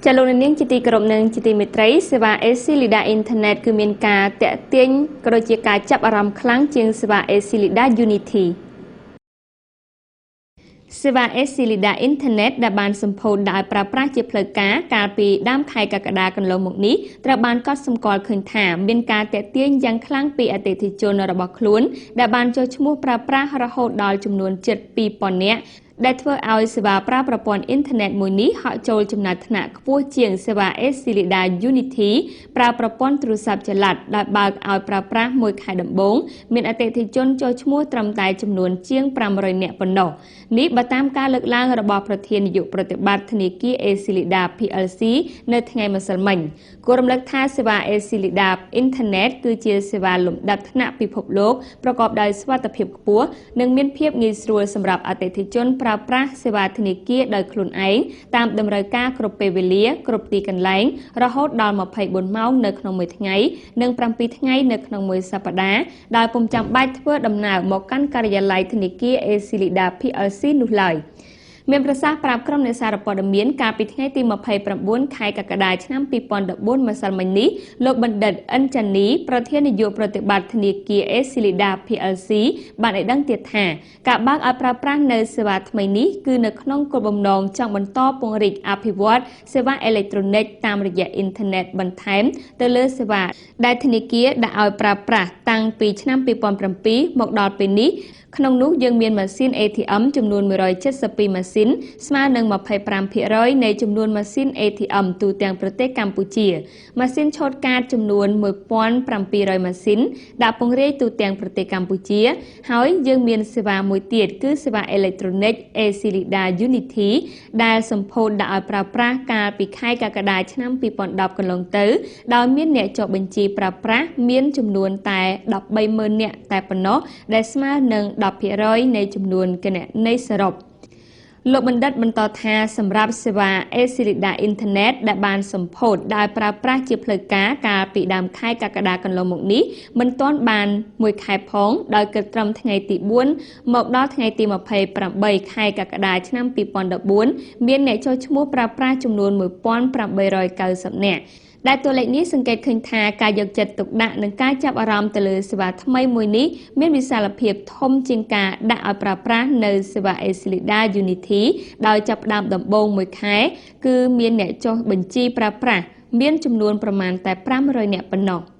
ចាលោកនាងជាទីគោរពនិងជាទីមេត្រីសេវា ACLEDA Internet គឺមានការតាក់ទាញក៏ដូចជាការចាប់អារម្មណ៍ខ្លាំងជាងសេវា ACLEDA Unity សេវា ACLEDA Internet ដែលបានសម្ពោធដាក់ឲ្យប្រើប្រាស់ជាផ្លូវការកាលពីដើមខែកក្កដាកន្លងមកនេះត្រូវបានកត់សម្គាល់ឃើញថាមានការតាក់ទាញយ៉ាងខ្លាំងពីអតិថិជនរបស់ខ្លួនដែលបានចុះឈ្មោះប្រើប្រាស់រហូតដល់ចំនួនជិត2000នាក់ដែលធ្វើឲ្យសេវាប្រើប្រព័ន្ធអ៊ីនធឺណិតមួយនេះហក់ចូលចំណាត់ថ្នាក់ខ្ពស់ជាងសេវា ACLEDA Unity ប្រើប្រព័ន្ធទូរស័ព្ទចល័តដែលបើកឲ្យប្រើប្រាស់មួយខែដំបូងមានអតិថិជនចុះឈ្មោះត្រឹមតែចំនួនជាង500នាក់ប៉ុណ្ណោះនេះបើតាមការលើកឡើងរបស់ប្រធាននាយកប្រតិបត្តិធនាគារ ACLEDA PLC នៅថ្ងៃម្សិលមិញគួររំលឹកថាសេវា ACLEDA Internet គឺជាសេវាលំដាប់ថ្នាក់ពិភពលោកប្រកបដោយសុវត្ថិភាពខ្ពស់និងមានភាពងាយស្រួលសម្រាប់អតិថិជនប្រើប្រាស់សេវាធនាគារដោយខ្លួនឯងតាមតម្រូវការគ្រប់ពេលវេលាគ្រប់ទីកន្លែងរហូតដល់24ម៉ោងនៅក្នុងមួយថ្ងៃនិង7ថ្ងៃនៅក្នុងមួយសប្តាហ៍ដោយពុំចាំបាច់ធ្វើដំណើរមកកាន់ការិយាល័យធនាគារ ACLEDA PLC នោះឡើយមានប្រសាសន៍ប្រាប់ក្រុមអ្នកសារព័ត៌មានកាលពីថ្ងៃទី29ខែកក្កដាឆ្នាំ2014ម្សិលមិញនេះលោកបណ្ឌិតអិនចានីប្រធាននាយកប្រតិបត្តិធនាគារ ACLEDA PLC បានឲ្យដឹងទៀតថាការបើកឲ្យប្រើប្រាស់នៅសេវាថ្មីនេះគឺនៅក្នុងគោលបំណងចង់បន្តពង្រីកអភិវឌ្ឍសេវាអេឡិចត្រូនិកតាមរយៈអ៊ីនធឺណិតបន្ថែមទៅលើសេវាដែលធនាគារដាក់ឲ្យប្រើប្រាស់តាំងពីឆ្នាំ2007មកដល់ពេលនេះក្នុងនោះយើងមានម៉ាស៊ីន ATM ចំនួន172ម៉ាស៊ីនស្មើនឹង25%នៃចំនួនម៉ាស៊ីន ATM ទូទាំងប្រទេសកម្ពុជាម៉ាស៊ីនឆូតកាតចំនួន1700ម៉ាស៊ីនដាក់ពង្រាយទូទាំងប្រទេសកម្ពុជាហើយយើងមានសេវាមួយទៀតគឺសេវាអេឡិចត្រូនិក ACLEDA Unity ដែលសម្ពោធដាក់ឲ្យប្រើប្រាស់កាលពីខែកក្កដាឆ្នាំ2010កន្លងទៅដោយមានអ្នកចុះបញ្ជីប្រើប្រាស់មានចំនួនតែ130,000នាក់តែប៉ុណ្ណោះដែលស្មើនឹង10%នៃចំនួនគណនីសរុបលោកបណ្ឌិតបន្តថាសម្រាប់សេវា ACLEDA Internet ដែលបានសម្ពោធដោយប្រើប្រាស់ជាផ្លូវការកាលពីដើមខែកក្កដាកន្លងមកនេះមិនទាន់បានមួយខែផងដោយគិតត្រឹមថ្ងៃទី4មកដល់ថ្ងៃទី28ខែកក្កដាឆ្នាំ2014មានអ្នកចុះឈ្មោះប្រើប្រាស់ចំនួន1890នាក់ដែលតួលេខនេះសង្កេតឃើញថាការយកចិត្តទុកដាក់និងការចាប់អារម្មណ៍ទៅលើសេវាថ្មីមួយនេះមានវិសាលភាពធំជាងការដាក់ឲ្យប្រើប្រាស់នៅសេវា ACLEDA Unity ដោយចាប់ផ្ដើមដំបូងមួយខែគឺមានអ្នកចុះបញ្ជីប្រើប្រាស់មានចំនួនប្រមាណតែ500នាក់ប៉ុណ្ណោះ។